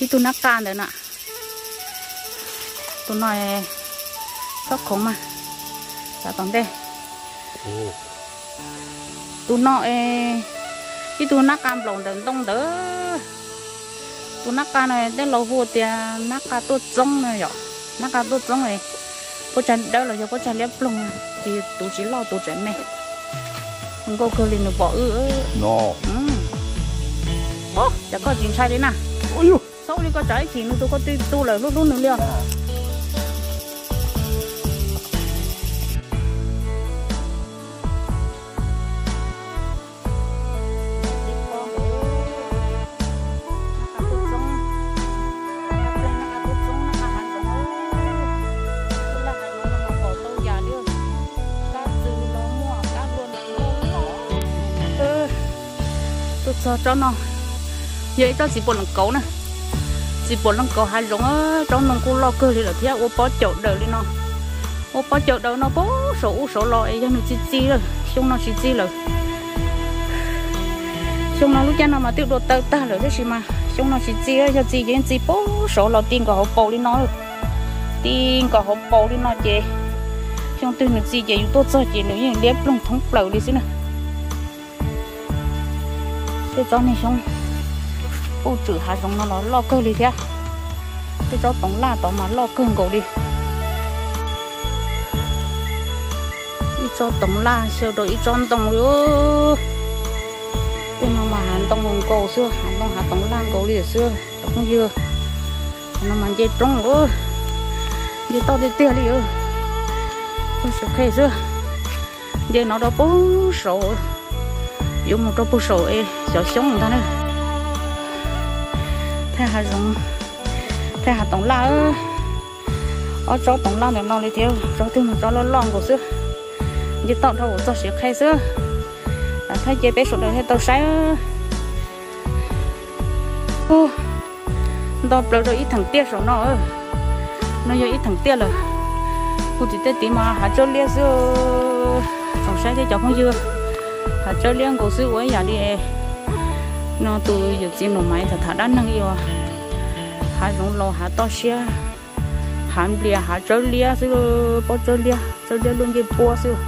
Ib tug nab qa ntawd na. Tus no txhob khoov mas, xav tom ntej. Tus no ib tug nab qa nplaum ntawm ntoo ntawd. Tus nab qa no tej laus hu tias nab qa tuaj txoob no yom. Nab qa tuaj txoob, pob tsag dawb los yog pob tsag liab ploog, ces tus tsis loj tus tseem me. Nkauj kawg li nws pom wb. Cas koj tsis ntshai li na? Txhob li koj tsam ib chim nws tus koj twb tu lawm hlub hlub nws li os. Tuaj txog tsob no, yog ib tsob txiv puas lees kauv na. Txiv puas lees kauv hav zoov, tsob ntoo kuj loj kawg li lawm thiab ua pob caum daws li no. Ua pob caum daws no puag saum ub saud los es yog nws txi txi lawm, xyoo no tsis txi lawm. Xyoo no lub caij no mas twb dua taw tag lawm tab sis mas xyoo no tsis txi, yog txi ces yeej txi puag saud los ti nkaus hauv paus li no. Ti nkaus hauv paus li no ces xyoo twg nws txi ces yus tuaj txog ces nws yeej liab ploog thoob plaws li xwb na. Tej tsob niag xyoob puj tswm hav zoov no los loj kawg li thiab. Tej tsob toov laj tod mas loj kawg nkaus li. Ib tsob toov laj xyaw rau ib tsob ntoo li. Tej no mas hav ntoo nkaus xwb, hav ntoo hav toov laj nkaus li xwb cov phooj ywg. Qhov no mas nce roob, nce toj tiag tiag li. Txog siav qhe xwb, nce no rau puag saud, yuav mus rau puag saum es xyov xyoob ntag na. Thaj hav zoov, thaj hav toov laj, ob tsob toov laj ntawm no li thiab, tsob twg mas tsob loj loj nkaus xwb. Nce toj dhau txog siav qhe xwb. Thaij ces peb sawv daws thiaj tau saib. Nto plaws rau ib theem tiaj saum no. No yog ib theem tiaj lawm. Kuv tim tej tid mas hav tsawb liab xwb. Tsoom saib thiab cov phooj ywg, hav tsawb liab nkaus xwb ua ib yam li no tus yawm txiv Nus Maiv tham tham dab neeg li uas hav zoov laus hav toj siab, hav nplias hav tsawb liab xwb, pob tsawb liab, tsawb liab luaj ncej puab xwb.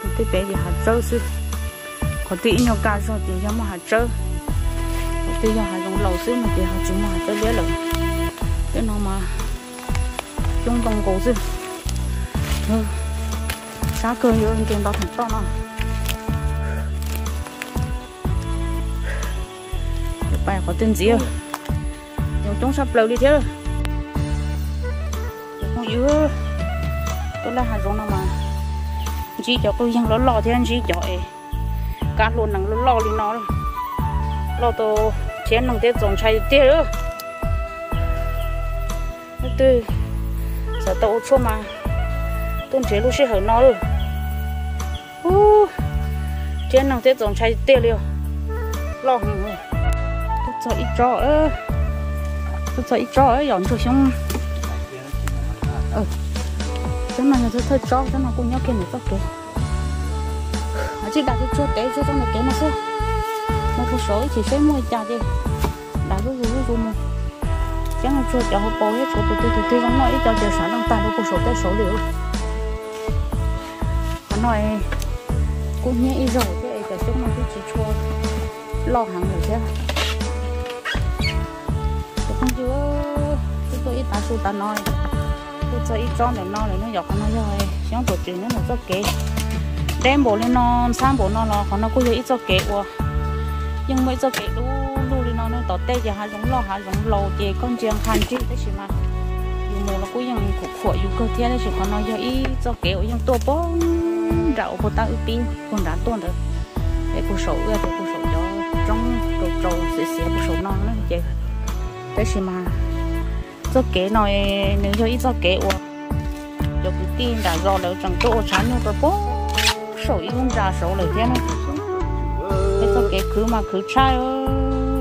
Tus twg pem ces hav tsawb xwb. Qhov twg ib nyuag kaj zog ces yog muaj hav tsawb, qhov twg yog hav zoov laus xwb no ces ho tsis muaj hav tsawb liab lawm. Tej no mas coob ntoo nkaus xwb. Sab kawg yuav nce nto theem toj no. Pais qhov twg ntxiv, yoov coob sab plaws li thiab. Phooj ywg, tuaj laj hav zoov no mas ntsib cov qwj yeeg loj loj thiab ntsib cov es kab hlua nees loj loj li no, loj tau thiab neeg thiab txaus ntshai tiag. Leej twg xav tau ua tshuaj mas tuaj nrhiav lub sij hawm no. Thiab neeg thiab txaus ntshai tiag li os. Loj heev. Tuaj txog ib tsob, tuaj txog ib tsob yom ntsuag xyoob. Tsob no yog thawj tsob, tsob no kuj nyob kiag ntawm txoj kev. Tsij dam tsuag tsuag tev tsuag tsob ntawm kev no xwb. Mus puag saud ib chim seb muaj li cas ces dam zuj zus zuj zus mus. Ceeb tsuag cov hauv paus thiab tshuav tus twg tus twg zoo noj ib co ces sav leej tag rau puag saum tej saud li. Qhov no kuj hnyiab ib zaug thiab es cov xyoob no twb tsis tshua loj heev lawm thiab. Cov phooj ywg, twb tuaj ib tav su tav no, tuaj txog ib tsob ntawm no lawm no yom. Qhov no yog xyoob tuam tsev nyob ntawm txoj kev. Deb npaum li no, ntxhab npaum no los qhov no kuj yog ib txoj kev uas yeej muaj ib txoj kev dub lug li no ne. Tom tej ces hav zoov loj hav zoov laus ces koj ntsia nqha nrig tab sis mas yus mus los kuj yeej khuam khuam yus kawg thiab. Tab sis qhov no yog ib txoj kev uas yeej tuaj puag nram uas puag ta wb pib puag nrad tuaj ntawd, es puag saum wb, puag saum cov roob rau rau xiav xiav puag saum no na ces. Tab sis mas txoj kev no nws yog ib txoj kev uas cov kwv tij nram zos lawv tseem tuaj ua tshav nyuj rau puag saum ib lub ntsa saud lawm thiab na. Peb txoj kev khwv mas khwv tshaj,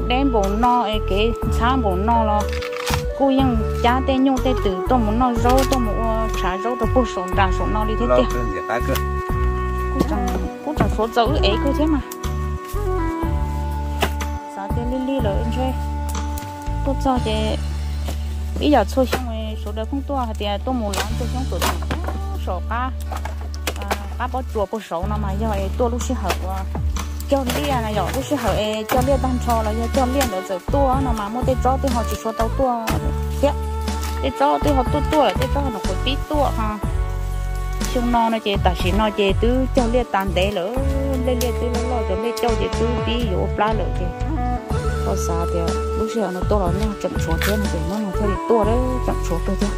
deb npaum no es kev ntxhab npaum no los kuj yeej cab tej nyuj tej twm tuaj mus noj zaub tuaj mus ua tshav zaub rau puag saum nram saum no li thiab tiag. Kuj tseem suav txaus wb ev kawg thiab mas. Xav tias lig lig lawm ntshe Tuaj txog ces ib yam txhua xyoo sawv daws pheej tuaj hais tias tuaj mus lov ntsuag xyoob tuam tseem saum qab, qab pob tsuas puag saud no mas yog es tuaj lub sij hawm uas cog liaj na yom, lub sij hawm es cog liaj tag nrho los yog cog liaj ntawd txawm tuaj no mas muaj tej tsob twb ho tsis tshua tau tuaj thiab, tej tsob twb ho tuaj tuaj lawm, tej tsob ho nyuam qhuav pib tuaj ho. Xyoo no no ces tam sim no ces twb cog liaj tas ntev lawm, nplej liaj twb loj loj, cov nplej cauj ces twb pib yuav ua plab lawm ces kuj xav tias lub sij hawm no tuaj los nej tseem tshuav thiab no ces hnub no thiaj li tuaj, tseem tshuav kawg thiab.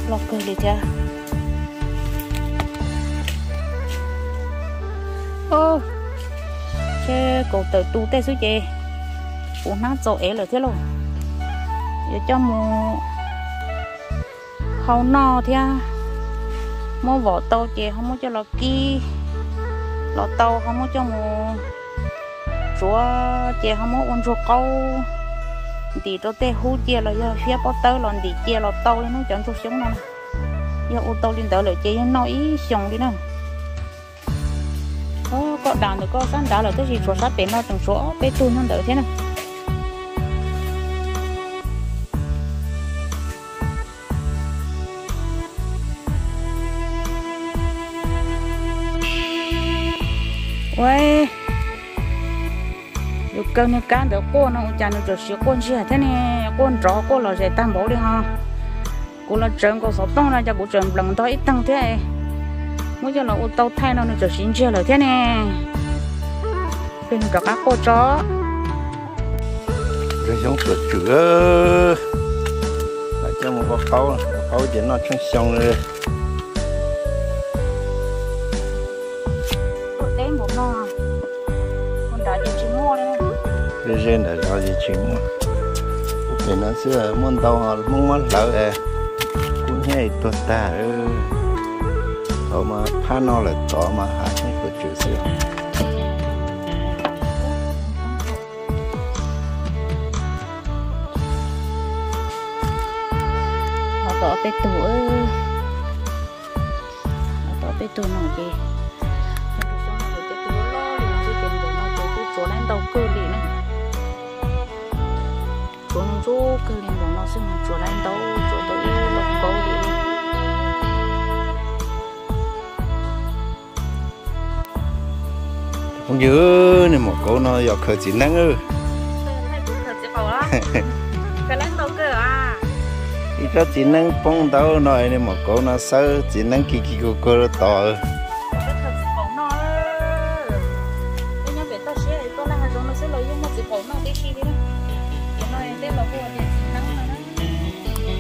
Loj kawg li thiab. Ces kaum tawm tus tej xwb ces kuv hnab txaus ev lawm thiab lauj. Yuav coj mus hau noj thiab, muab vom tau ces ho muab coj los kib, los tau ho muab coj mus tsuav ces ho muab ua ntsuag qaub, ntim rau tej hub cia los yog hiab pob tawb los ntim cia los tau li na. Cov ntsuag xyoob no yog ua tau li ntawd lawm ces yeej noj ib xyoos li na. Koj dam ntawm koj sab nrad lawm tab sis tshuav sab pem no tseem tshuav ob peb tug nyob ntawd thiab na. Ua, yus kaw niag kab ntawd quaj no ua cas nws txawm siv quaj ntsiag thiab ne, quaj nrov quaj lom zem tag npaum li ho. Kuv los tsawv nkaus xov tooj no ces kuv tseem nplees ntog ib teeg thiab. Muab coj los ua tau thaij no nws txawm siv ntsiag lawm thiab ne. Peb rov qab quaj tso. Ntsuag xyoob tuam tswm, lam coj mus ua qaub, ua qaub ces noj tsheej xyoo li. Deb npaum no, ua nrad ces tsis muaj li. Ze ze nram zos ces tsis muaj. Pem no xwb muaj ntau, Hmoob muab hlawv, kub hnyiab tuag tag. Tod mas phab no lawm, tod mas hav xyoob tuam tswm xwb. Ho tom peb tug, ho tom peb tug no ces, xyoob no ces tej tug loj loj li no xwb ces npaum no ces twb tsuav laib ntau kawg li na. Tsuav ntsuab kawg li npaum no xwb mas tsuav laib ntau, tsuav tau ib lub nkaub li. Phooj ywg, niag maum kauv no yog khaws txiv neeb. Ib tsob txiv neeb poob ntau no, niag maum kauv no xawb txiv neeb kis kis kuag kuag rau tod.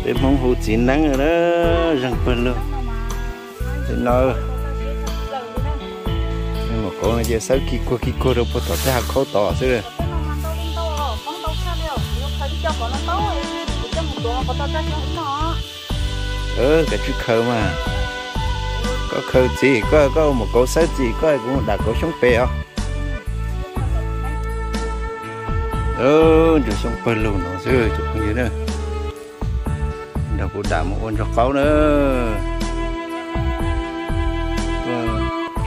Peb Hmoob hu txiv neeb na, zeeg pawg lug. Li no, niag maum kauv no ces xawb kis kuag kis kuag rau puag tom tej hav khaub tod xwb. Kav tsij khaws mas. Koj khaws txiv, koj, koj ua maum kauv xawb txiv, koj kuv mus dam kauv xyoob pem os. Ntsuag xyoob pawg lug no xwb cov phooj ywg na. Nrog kuv dam mus ua ntsuag qaub na.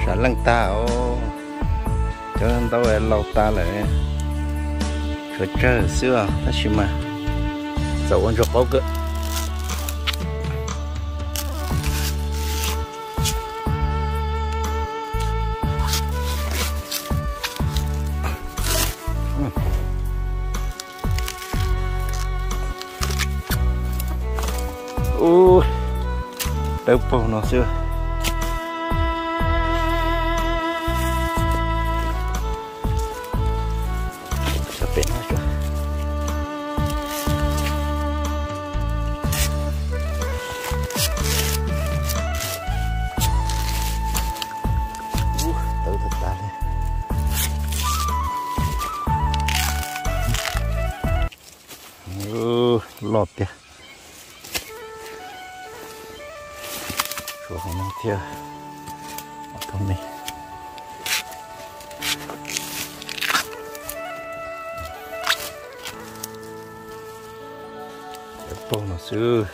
Sav leej tag os. Cov ntaub laus tas lawm, tshuav tsawg xwb os, tab sis mas txaus ua ntsuag qaub kawg. Ub, dawb paug no xwb. Ub, tawv tag tag li. Loj tiag. Tshuav hauv no thiab. Ob tug me. Cov paug no xwb.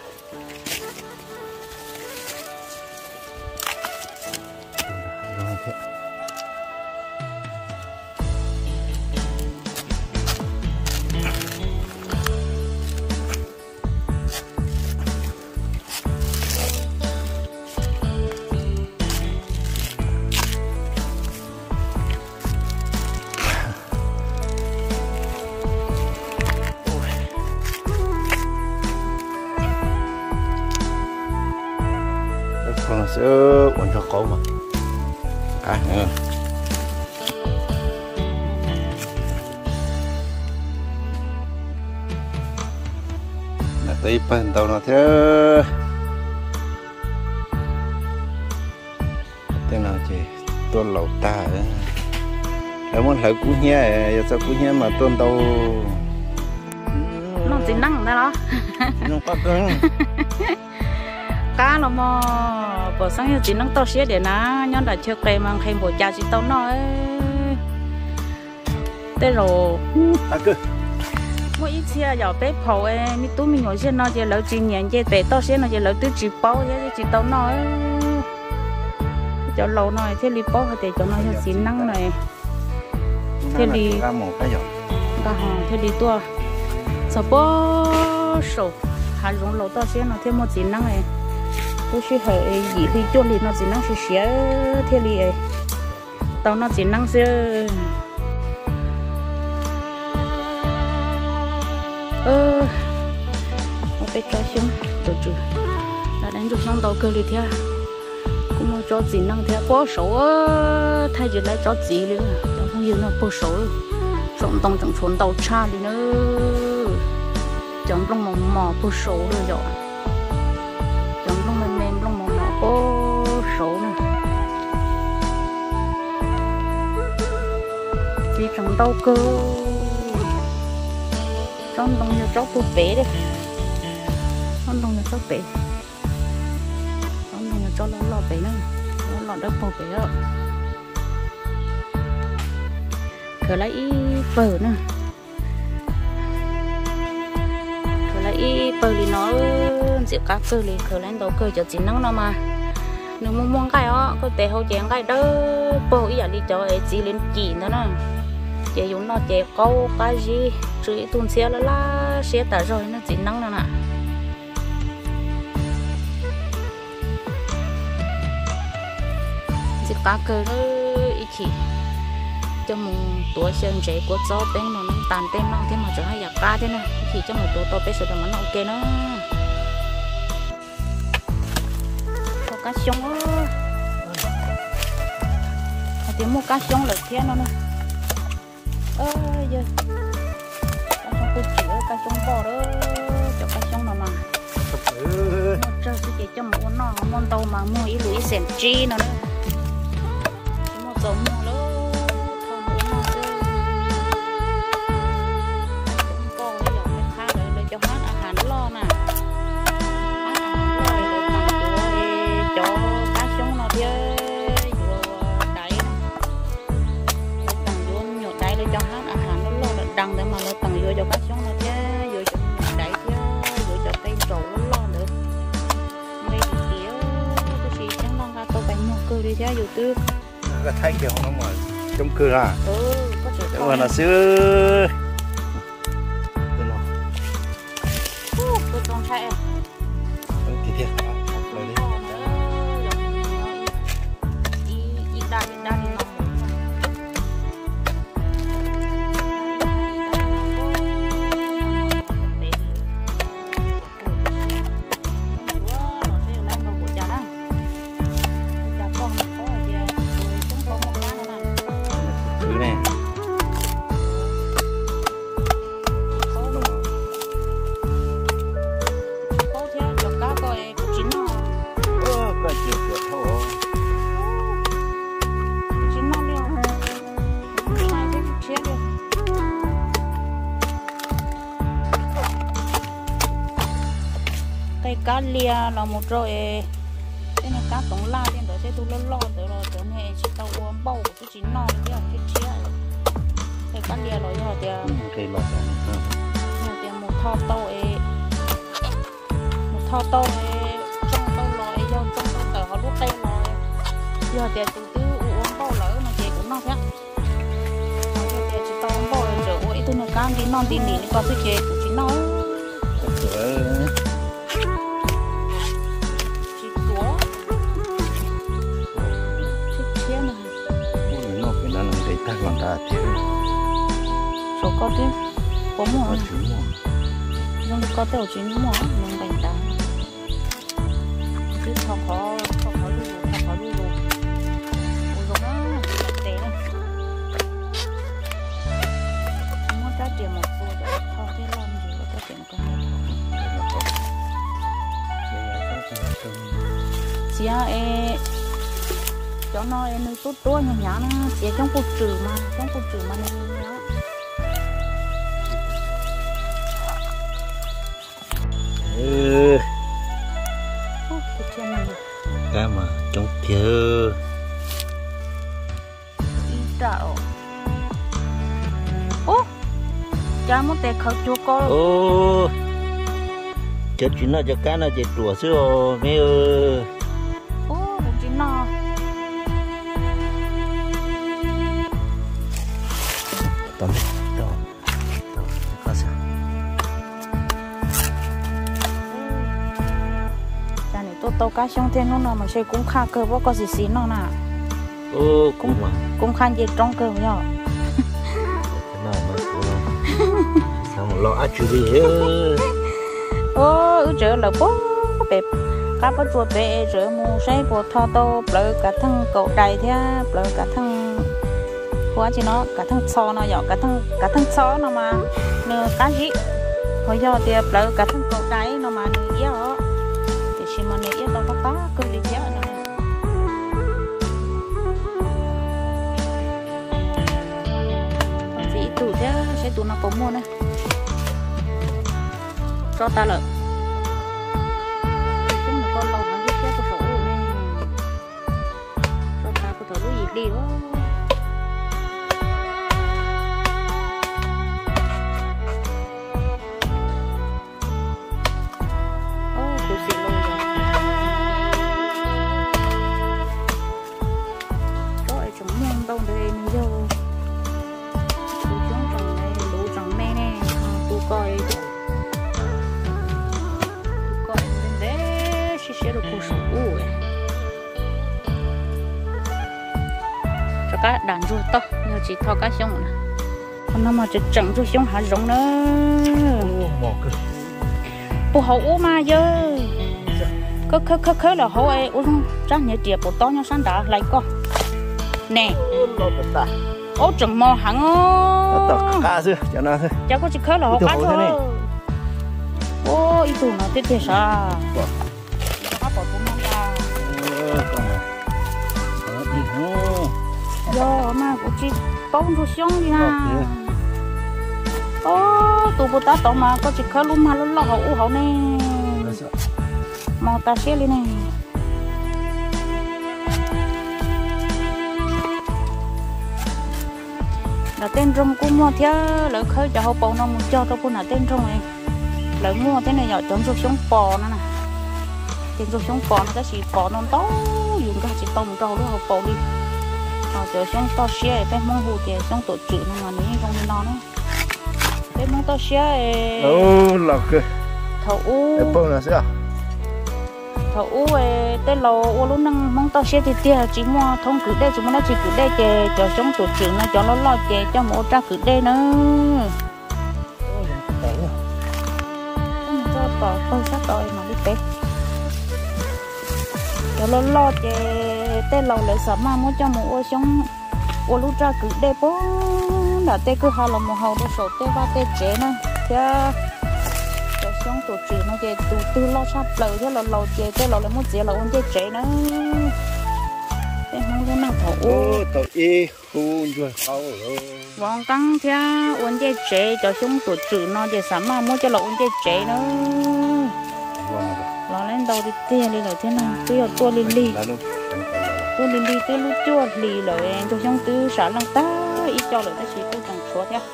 Ua nrog qaub mas qab. Tau ib pawg ntau no thiab. Tej no ces tuaj laus tag. Lawv muab hlawv kub hnyiab, yog txoj kub hnyiab mas tuaj ntau. Noj txiv neeb ntag los? Qab los mog, pom xeeb yog txiv neeb toj siab diam na, nyob nram chaw qes mas nqhis npaum cas tsis tau noj. Tej zaum muaj ib txhia yom, peb phaum me tub me nyuam ziag no ces lawv tsis nyiam nce pem toj siab no ces lawv twb tsis paub thiab tsis tau noj. Cov laus no thiaj li paub hais tias cov no yog txiv neeb no, thiaj li nqa ho thiaj li tuaj txog puag saum hav zoov laus toj siab no thiaj muaj txiv neeb. Lub sij hawm yim hli cuaj hli no txiv neeb siav siav thiaj li tau noj txiv neeb xwb. Ua peb tsob xyoob tus tswv, lawv dab ntsuj xyoob ntau kawg li thiab. Kuj muaj tsob txiv neej thiab, puag saud thaij tsis laib tsob txiv li. Cov phooj ywg no puag saud, saum ntoo tseem tshuav ntau tshaj li na. Cov nplooj mos mos puag saud li yom. Cov nplooj me me nplooj mos mos puag saud na. Txiv tseem ntau kawg. Tsob ntoo yog tsob puag pem li. Tsob ntoo yog tsob pem. Tsob ntoo yog tsob loj loj pem na. Loj loj dawb paug pem. Khaws lawm ib pawg na. Khaws lawm ib pawg li no, ntxim qab kawg li, khaws lawm ntau kawg. Cov txiv neeb no mas nws muaj muaj nqaij os, koj tes hau ces nqaij dawb paug ib yam li cov txiv li kim ntawd na. Ces yus noj ces qaub qab zib, tsw ib tug ntxhiab laj laj siab tas zog li nej txiv neeb no na. Ntxim qab kawg, ib chim coj mus tuav xyaw ntsev kua txob peb no noj tas tej noj thiab mas tseem haj yam qab thiab na. Ib chim coj mus tuav tau peb sawv daws mas noj ua ke na. Kab xyoob, hais tias muaj kab xyoob lawm thiab no na. Yog kab xyoob kuj tsim, kab xyoob npoj lawm, cov kab xyoob no mas muaj tsawg xwb ces coj mus ua noj, muaj ntau mas muag ib lus ib xees tsib no na. Tsis muaj txaus muag lawm, thauj mus ua noj xwb. Cov npoj yog me qhab lawv cov hab a has loj na. Hab a has loj lawv teem yuav cov kab xyoob no thiab yuav daiv. Lawv teem yuav me nyuam daiv, lawv cov hab a has loj loj lawm dees ntawd mas lawv teem yuav cov kab xyoob no thiab yuav cov me nyuam daiv thiab yuav cov qe ntsaum loj loj ntawd. Nqe tiag tiag, tab sis tseeb noj nqa tau pais muag kawg li thiab yus twb. Koj thaij kiag hauv no mas coob kawg na. Ua no xwb. Tsis noj li, tshiab li. Tej kab lia los mus rau es tej niag kab toov laj tej ntawd, tej tug loj loj ntawd los cov niag tsis tau ua npauj kuv twb tsis noj li thiab, tshiab tshiab. Tej kab lia los yog tias, yog tias mus tho tau es Tau, tsoo tau los es yog tsoo tau tawm hauv lub qe los, yog tias tus twb ua ua npauj lawm no ces kuv noj thiab. Yog tias tsis tau ua npauj, tseem ua ib tug niag kab nti noj nti nim li ko xwb ces kuv tsis noj. Tsis tuav. Tshiab tshiab no. Noj pem no nqis tag los nrad thiab. Saum koj twb puas muaj? Zoo li koj tej zaum tsis muaj, nws nqis nrad. Twb tho qhov, tho qhov zuj zus, tho qhov zuj zus. Ua zoo na, tes na. Muab rab riam mus txua cov tho thiab loj ntsis ua rab riam mus ko. Txiav es cov no es nws tub tuab hnyav hnyav na, txiav coob puj tswm mas, coob puj tswm mas nws hnyav. Kab mas coob tiag. Ib rab os. Ub, cas muab tes khawv cuag ko. Cov tsis noj cov kab no ces ruam xwb os me. Ub, kuv tsis noj. Cas nim tuaj tau kab xyoob thiab hnub no mas ntshe kub qhaj kawg, pab koj xis xis noj na. Kub qhaj nce roob kawg yog. Los ab tsi li. Wb tseem lawm puag pem qab pob tsuas pem, tseem mus saib puas tho tau plawv kav theej kaum dais thiab plawv kav theej, hu ua tsi no, kav theej txho no yom, kav theej txho no mas nws qab zib, ho yog tias plawv kav theej kaum dais no mas nws iab os. Tiam sis mas nws iab tau qab qab kawg li thiab no. Txiv ib tug thiab, saib tus no puas muaj ne. Tso tas lawm. Xyoob no koj laus heev thiab, kuv saum ub ne. Tso tas kuv thaum lub yim hli. Kuv xim los yog tsob es tseem muaj ntau ntawd nws yog tus xyoob tseem luv tseem me ne, tus ko, tus ko ntev ntev siab siab rau puag saum ub. Rov qab dam ntsuag toj, yog tsis tho kab xyoob na. Qhov no mas tseem tseem ntsuag xyoob hav zoov na. Puag hauv ub mas yawg. Khawb khawb khawb lawm hauv ua zoo tsab hniav riam puas tob nyob sab nrad hlais koj ne. Aub tseem mos heev os. Cas koj tsis khawb los hauv qab tuaj. Ua ib tug no tiag tiag sav. Qab pom tus no na. Yog mas kuv tsis paub ntsuag xyoob li na. Ob tug puag tab tod mas koj tsis khawb lub mag loj loj hauv ub hauv ne. Mos tas siab li ne. Nram tej nroog kuj muaj thiab, lawv khawb cov hauv paus no mus cog rau puag nram tej nroog. Lawv muaj thiab ne yom, cov ntsuag xyoob pos no na. Ces ntsuag xyoob pos no tab sis pos no ntau, yus nkag tsis tau mus rau hauv lub hauv paus li. Ho cov xyoob toj siab peb Hmoob hu ces xyoob tuam tswm no mas nws yeej zoo li no na. Peb Hmoob toj siab, thaum ub, thaum ub tej laus ua lub neej Hmoob toj siab tiag tiag, tsis muaj thoob kwv dej, tsis muaj dab tsi kwv dej ces cov xyoob tuam tswm no cov loj loj ces coj mus ua raj kwv dej na. Cov loj loj ces tej laus lawv xam maj muab coj mus ua xyoob, ua lub raj kwv dej puag nram tej kwj ha los mus haus rau saum tej vaj tej tsev na thiab. Cov xyoob tuam tswm no ces tus twg loj tshaj plaws thiab los laus ces tej laus lawv muab txiav los ua ncej tsev na. Tej Hmoob lub neej thaum ub, vov nqeeb thiab ua ncej tsev, cov xyoob tuam tswm no ces xam maj muab coj los ua ncej tsev na. Los lawv ntau tiag tiag li lawm thiab no, twb yog tuaj lig lig, tuaj lig lig twb lub cuaj hlis lawm, ntsuag xyoob twb sam leej tag ib co lawm tab sis kuj tseem tshuav thiab.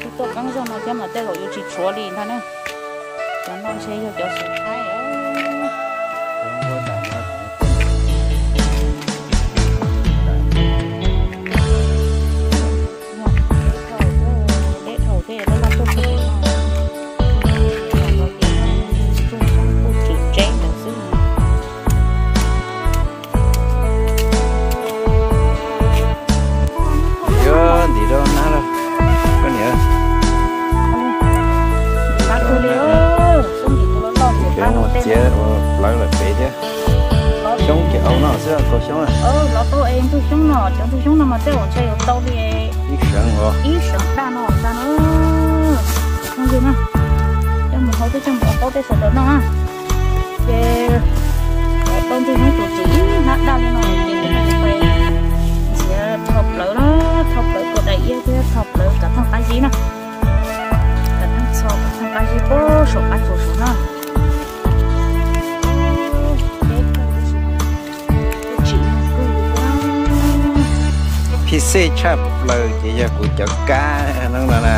Twb tuaj qeeb zog no thiab mas tej zaum yuav tsis tshuav li ntag na. Cov no ntshe yog cov xyoob thaib os. Lawv lawm pem thiab. Xyoob ces au no xwb, kaus xyoob na. Los tau es ntug xyoob no, cov ntug xyoob no mas tej zaum ntshe yuav tau li ib seev, ib seev daj no ntag na. Coj mus hau tej, coj mus ua qaub tej sawv daws noj na. Ces los tau ntug xyoob txuas txuas ib hnab daj li no ces nrhiav tho plawv na, tho plawv puas daim iab thiab tho plawv kav thooj qab zib na. Kav thooj txho, kav thooj qab zib puag saum qab tsuas saud na. Phim xej tshaj plaws ces yog kuv cov kab no na.